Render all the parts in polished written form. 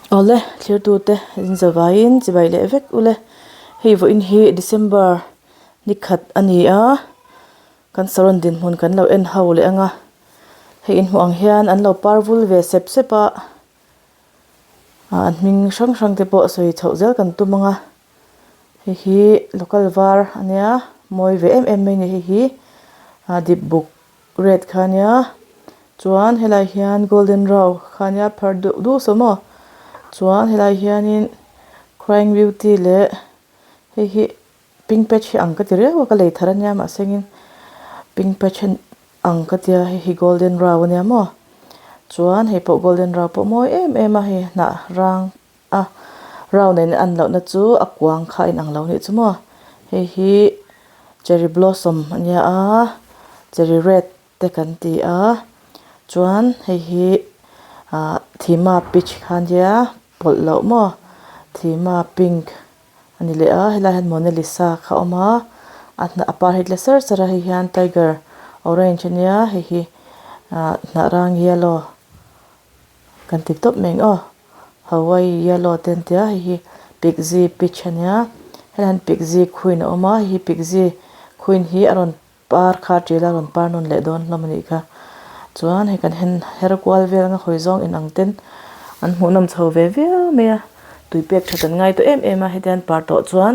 Awle thirtute in zavaiin chibai leh vek ule hei vawiin hi December ni khat a ni a kan saron dinhmun kan lo en ho leh ang a hei inhmuh ang hian an lo par vul ve sep sep a ah an hming hrang hrang te pawh sawi chhoh zel kan tum ang a hei hi local var a nia mawi ve em em mai a ni hei hi ah dip buk Red kha ania chuan helai hian golden rau kha ania phar duh duh saw maw chuan helai hianin crying beauty leh hei hi pink patch hi ang ka ti riau a ka lei thar ania mahse engin pink patch ang ka tia hei hi golden rau ania maw chuan hei pawh golden rau pawh mawi em em a hei hnah rang a round in an lohna chu a kuang kha a inang lo anih chu maw hei hi cherry blossom a nia a cherry red te kan ti a chuan hei hi ah thima peach kha a nia pawlh loh maw thima pink a ni leh a helaiah hian monalisa kha a awm a a hnah a par hi tle sar sar a hei hian tiger orange a nia hei hi ah hnah rang yellow kan ti tawp mai ang aw. Hawaii yellow te an tia hei hi pigzi peach a nia helaiah hian pigzi queen a awm a hei hi pigzi queen hi a rawn par kha ṭil a rawn par nawn leh dawn hlawm a nih kha chuan hei kan hen her kual vel anga hawi zawng inang ten an hmuhnawm chho ve viau mai a tui pek ṭhat an ngai tawh em em a hetiang an par tawh chuan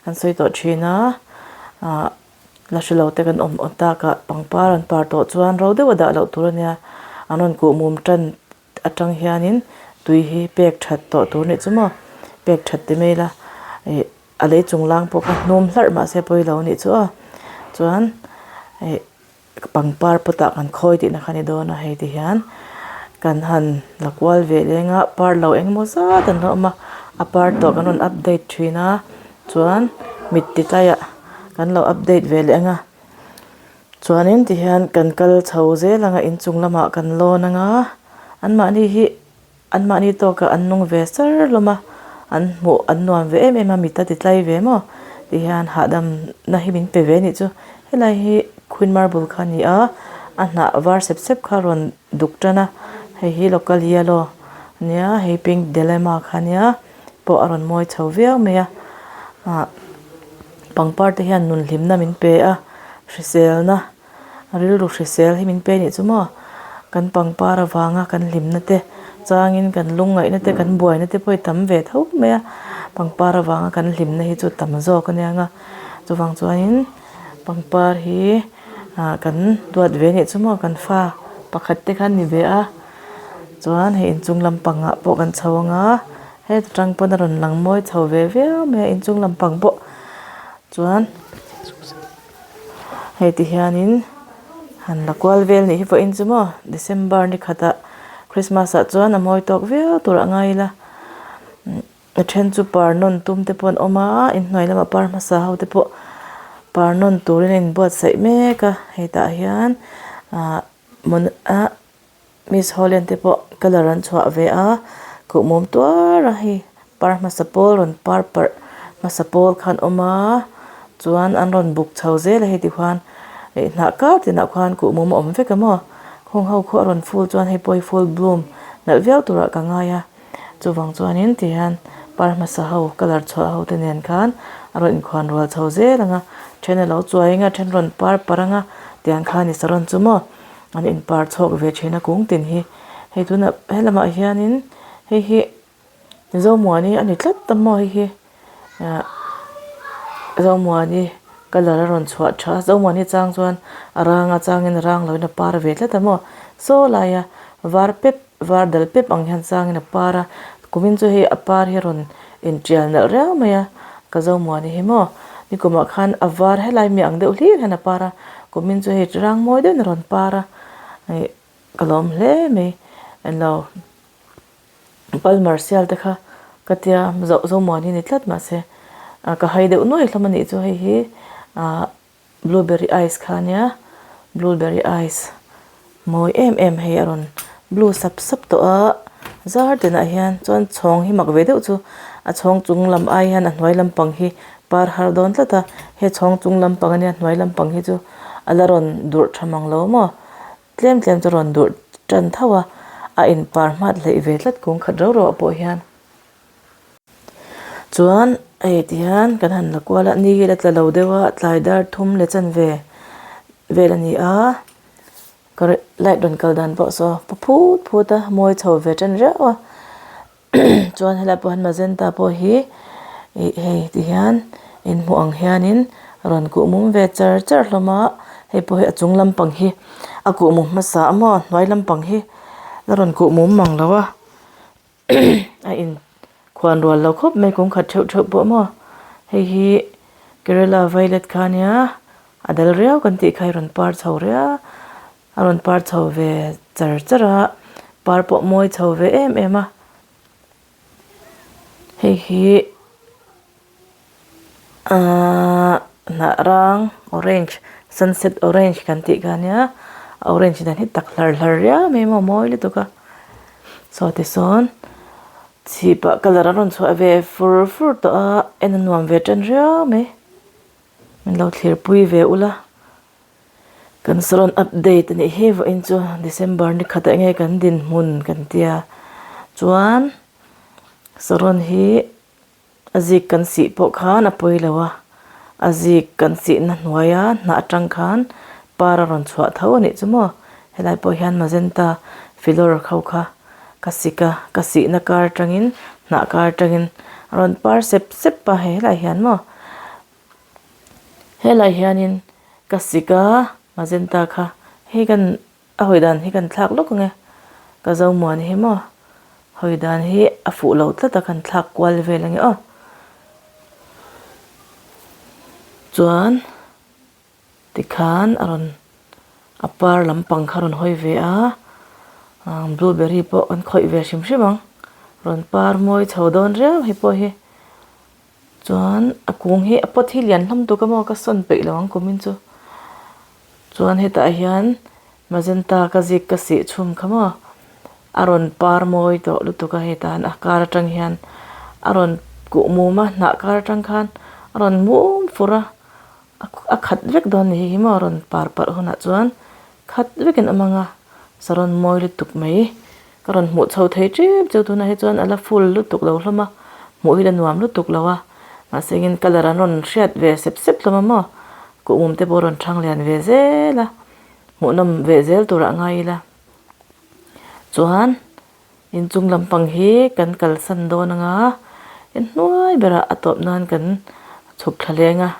kan sawi tawh ṭhin a ah la hre lo te kan awm awm takah pangpar an par tawh chuan ro deuh a dah loh tur a nia an rawn kuh mum ṭan. atang hianin tui hi pek that tawh tur anih chu maw pek that ti mai ila ih a lei chung lang pawh kha hnum hlarh mahse pawi lo anih chu aw chuan ih pangpar pot ah kan khawi tihna kha a ni dawn a hei ti hian kan han la kual ve leng a par lo engemaw zat an lo awm a a par tawh kan rawn update thin a chuan mit ti tlaiah kan lo update ve leh ang a. Chuanin tihian kan kal chho zel ang a inchung lamah kan lawn ang a anmahni hi anmahni tawkah an nung ve sar hlawm a an hmuh an nuam ve em em a mit a ti tlai ve maw tihian hahdam na hi min pe ve anih chu helai hi queen marble kha a ni a a hnah var sep sep kha a rawn duk tan a hei hi local yellow a nia hei pink delema kha a nia pawh a rawn mawi chho viau mai a ah. Pangpar te hian nun hlimna min pe a, hriselna rilru hrisel hi min pe anih chu maw? Kan pangpar avanga kan hlimna te changin kan lungngaihna te kan buaina te pawh hi tam ve tho mai a, pangpar avanga kan hlimna hi chu tam zawk a nia nga chuvang chuanin pangpar hi ah kan duat ve anih chu maw kan fa pakhat te kha an ni ve a chuan hei inchung lampangah pawh kan chho ang a. Heta tang pawn a rawn lang mawi chho ve viau mai a inchung lampang pawh chuan hei ti hianin han la kual vel nih hi pawhin chu maw December ni khatah Christmas ah chuan a mawi tawk viau tur a ngai ila a then chu par nawn tum te pawh an awm a inhnuai lamah par hmasa ho te pawh par nawn turin a inbuatsaih mek a hei tah hian ah ah. Miss Holland te pawh colour an chhuah ve a kuhmum tuar a hei par hmasa pawl rawn par parh hmasa pawl kha an awm a chuan an rawn buk chho zel a hei ti khuan ih hnah kar tinah khuan kuhmum a awm vek a maw khawng ho khu a rawn ful chuan hei pawh hi full bloom nalh viau turah ka ngai a chuvang chuanin ti hian par hmasa ho colour chhuah ho te nen khan a rawn inkhuan rual chho zel ang a then a lo chuai ang a then rawn par parh ang a tiang khan i saron chu maw. An inpar chhawk ve thin a kung tin hi hei tunah helamah hianin hei hi Zomuani a ni tlat ta maw hei hi ah Zomuani colour a rawn chhuah tha a Zomuani chang chuan a rang a changin a rang loin a par ve tlat a maw saw laia var pep var dal pep ang hian changin a par a kumin chu hei a par hi a rawn intial nalh riau mai a ka Zomuani hi maw nikumah khan a var helai mi ang deuh hlir hian a par a kumin chu hei rang mawi deuhin a rawn par a ih ka lawm hle mai englo Palmer sial te kha ka tia Zomuani a ni tlat mahse ka hai deuh nuai hlawm a nih chu hei hi ah. Blueberry ice kha ania blueberry ice mawi em em hei a rawn blue sap sap tawh a zar tinah hian chuan chhawng hi mak ve deuh chu a chhawng chung lam ai hian a hnuai lampang hi par har dawn tlat a he chhawng chung lampang ania hnuai lampang hi chu a la rawn durh tha mang lo maw. Tlem tlem chu rawn durh tan tho a. A inpar hmat hleih ve tlat kung khat rau rau ah pawh hian. Chuan hei ti hian kan han la kual a, ni hi la tla lo deuh a, tlai dar thum leh chanve vel a ni a, light rawn kal dan pawh saw pa phut phut a, mawi chho ve tan riau a, chuan helai pawh hian magenta pawh hi ih hei ti hian inhmuh ang hianin rawn kuh mum ve char char hlawm a, hei pawh hi a chung lampang hi a kuh mum hmasa a maw hnuai lampang hi la rawn kuh mum mang lo a. a in khuan rual lo khawp mai kawng khat theuh theuh pawh maw hei hi kerala violet kha ania a dal riau kan tih kha a rawn par chho riau a rawn par chho ve char char a par pawh mawi chho ve em em a hei hi. Ahh hnah rang orange sunset orange kan tih kha ania a orange dan hi tak hlar hlar riau mai maw mawi lutuk a saw ti sawn chhipah colour a rawn chhuah ve fur fur tawh a en a nuam ve tan riau mai min lo thlir pui ve ula kan sawn update a nih hi vawiin chu december ni khatah enge kan dinhmun kan tia chuan saron hi. A zik kan sih pawh khan a pawi lo a, a zik kan sihna hnuaia hnah atang khan par a rawn chhuah tho a nih chu maw. Helai pawh hian magenta filawr kho kha ka sik a, ka sihna kar atangin hnah kar atangin a rawn par sep sep a hei helai hian maw. Helai hianin ka sik a magenta kha hei kan. A hawi dan hi kan thlak lawk ang e, ka zo muan hi maw hawi dan hi a fuh lo tlat a kan thlak kual vel ang e aw. Chuan tikhan a rawn a par lampang kha a rawn hawi ve a, blueberry pawh an khawih ve hrim hrim ang, rawn par mawi chho dawn riau hei pawh hi. Chuan a kung hi a pot hi lian hlawm tuk a maw ka sawn peih lo ang kumin chu. Chuan hetah hian magenta ka zik ka sih chhum kha maw a rawn par mawi tawh lutuk a hetah hian a kar atang hian a rawn kuh mum a hnah kar atang khan a rawn mum fur a a khat vek dawn a ni hei hi maw a rawn par parh hunah chuan khat vekin a mang a saron mawi lutuk mai. Ka rawn hmuh chho thei tep chu tunah hi chuan a la full lutuk lo hlawm a, hmuh hi la nuam lutuk lo a, mahse engin colour an rawn hriat ve sep sep hlawm a maw, kuhmum te pawh a rawn thang lian ve zel a, hmuhnawm ve zel turah ngai ila. Chuan inchung lampang hi kan kalsan dawn anga inhnuai berah a tawp nan kan chhuk thla leng a.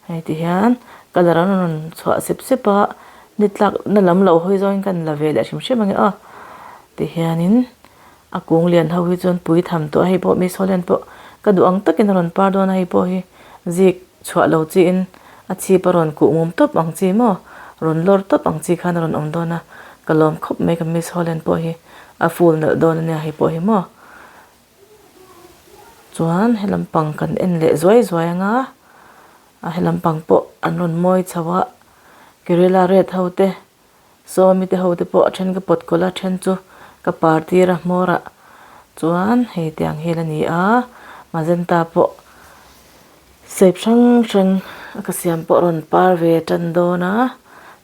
Hei ti hian colour an rawn chhuah sep sep a ni tlak na lam lo hawi zawngin ka la ve leh hrim hrim ang e aw ti hianin a kung lian ho hi chuan pui tham tawh a hei pawh miss holland pawh ka duh ang takin a rawn par dawn a hei pawh hi zik chhuah lo chiin a chhip a rawn kuh mum tawp ang chi maw rawn lawr tawp ang chi khan a rawn awm dawn a ka lawm khawp mai ka miss holland pawh hi a full nalh dawn ania hei pawh hi maw. Chuan he lampang kan en leh zuai zuai ang a a he lampang pawh an rawn mawi chho a kerela red ho te sawmi te ho te pawh a then ka pawt kawlh a a then chu ka par tir a hmawr ah chuan hei tiang hi la ni a magenta pawh shape hrang hrang a ka siam pawh a rawn par ve tan dawn a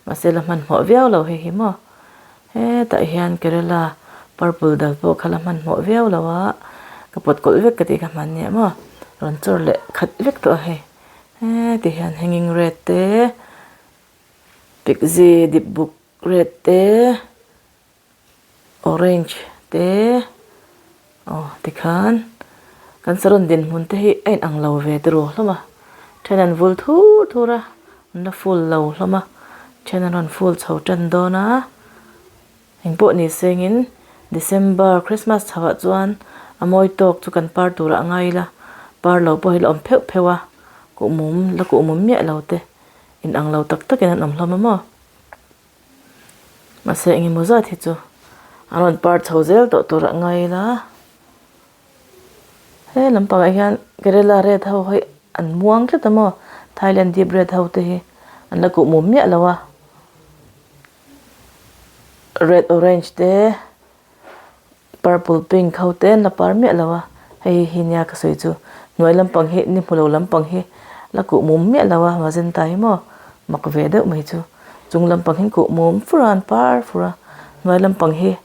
mahse la hmanhmawh viau lo hei hi maw. Hetah hian Kerala purple dal pawh kha la hmanhmawh viau lo a, ka pawt kawlh vek ka tih kha hman nia maw, rawn chawr leh khat vek tawh a hei, heti hian hanging red te, pikzi dip buk red te, orange te, aw tikhan kan saron dinhmun te hi a inang lo ve turu hlawm a, then an vul thur thur a. An la full lo hlawm a, then an rawn full chho tan dawn a, engpawh ni sengin December Christmas chho ah chuan a mawi tawk chu kan par turah a ngai ila, par lo pawh hi la awm pheuh pheuh a, kuhmum la kuhmum miah lo te in ang lo tak takin an awm hlawm a maw. Mahse engemaw zat hi chu an rawn par chho zel tawh turah a ngai ila. He lampangah hian Kerala red ho hi an muang tlat a maw Thailand deep red ho te hi an la kuh mum miah lo a red orange te purple pink ho te an la par miah lo a hei hi nia ka sawi chu hnuai lampang hi ni hmu lo lampang hi la kuh mum miah lo a magenta hi maw mak ve deuh mai chu chung lampang hi an kuh mum fur a an par fur a hnuai lampang hi.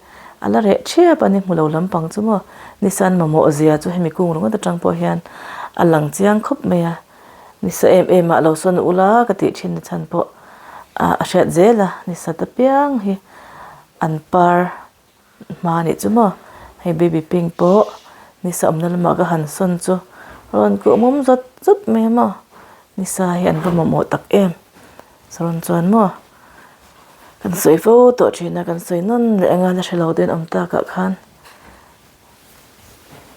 A la reh ṭhiap a ni hmu lo lampang chu maw nisa an mamawh zia chu hemi kung ringawt aṭang pawh hian a lang chiang khawp mai a. Nisa em em ah lo sawn ula ka tih thin na chhan pawh a hriat zel a nisa te piang hi an par hma a nih chu maw hei baby pink pawh nisa awmna lamah ka han sawn chu rawn kuh mum zawt zawt mai a maw nisa hi an va mamawh tak em sawn chuan maw kan sawi fo tawh thin a kan sawi nawn leh anga la hre lo te an awm takah khan.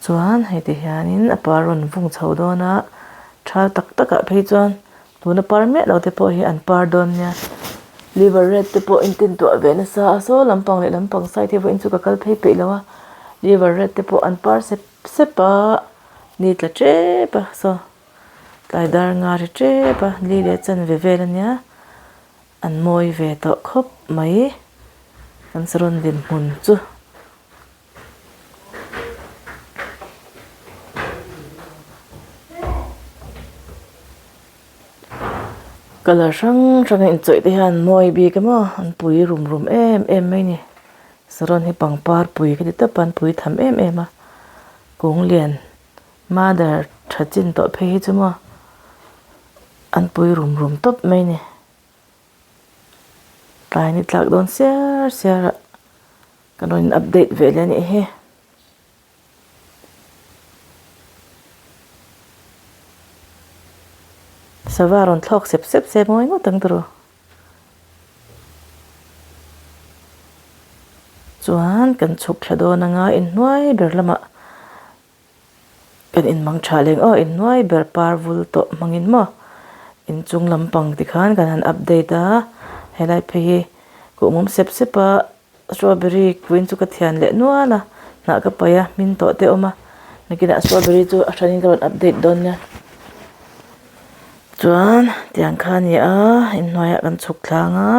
Chuan hei ti hianin a par rawn vung chho dawn a thal tak takah phei chuan tuna par miah lo te pawh hi an par dawn nia liver red te pawh in tin tuah ve nasa a saw lampang leh lampang side hi vawiin chu ka kal phei peih lo a liver red te pawh an par sep sep a ni tla tep a saw tlai dar nga ri tep a li leh chanve vel ania an mawi ve tawh khawp mai kan saron dinhmun chu. Colour hrang hrang a inchawih te hian mawi bik a maw an pui rum rum em em mai a ni saron hi pangpar pui ka ti tawp a an pui tham em em a kung lian mother tha chin tawh phei hi chu maw an pui rum rum tawp mai a ni tlai ni tlak dawn siar siar ah. Kan rawn in update ve leh a nih hi. Sava rawn thlawk sep sep se mawi ngawt ang tawrh. Chuan kan chhuk thla dawn anga inhnuai ber lamah Kan inmang tha leng aw inhnuai ber par vul tawh hmangin maw inchung lampang tikhan kan han update a helai phei hi kuhmum sep sep a strawberry queen chu ka thian leh nual a hnah ka paih a hmin tawh te a awm a nakinah strawberry chu a hranin ka rawn update dawn nia chuan tiang kha a ni a inhnuaiah kan chhuk thlang a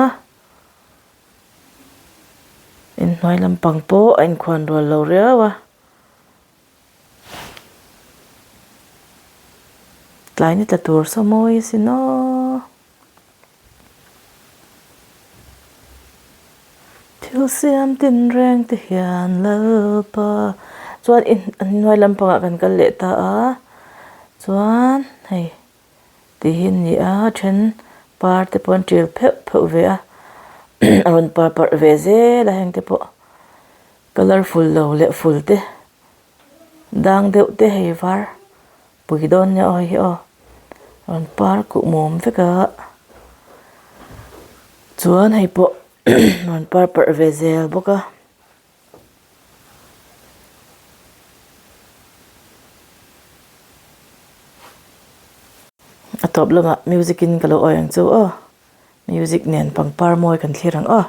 inhnuai lampang pawh a inkhuan rual lo riau a. Tlai ni tla tur saw mawi asin aw. Thil siam tin reng te hian Lalpa chuan i hnuai lampangah kan kal leh ta a chuan hei tih hi a ni a then par te pawh an ṭil pheuh pheuh ve a a rawn par parh ve zel a heng te pawh. Colourful lo leh ful te dang deuh te hei var pui dawn nia aw hei hi aw rawn par kuh mum vek a chuan hei pawh rawn par parh ve zel bawk a. A tawp lamah music in ka lo awi ang chu aw music nen pangpar mawi kan thlir ang aw.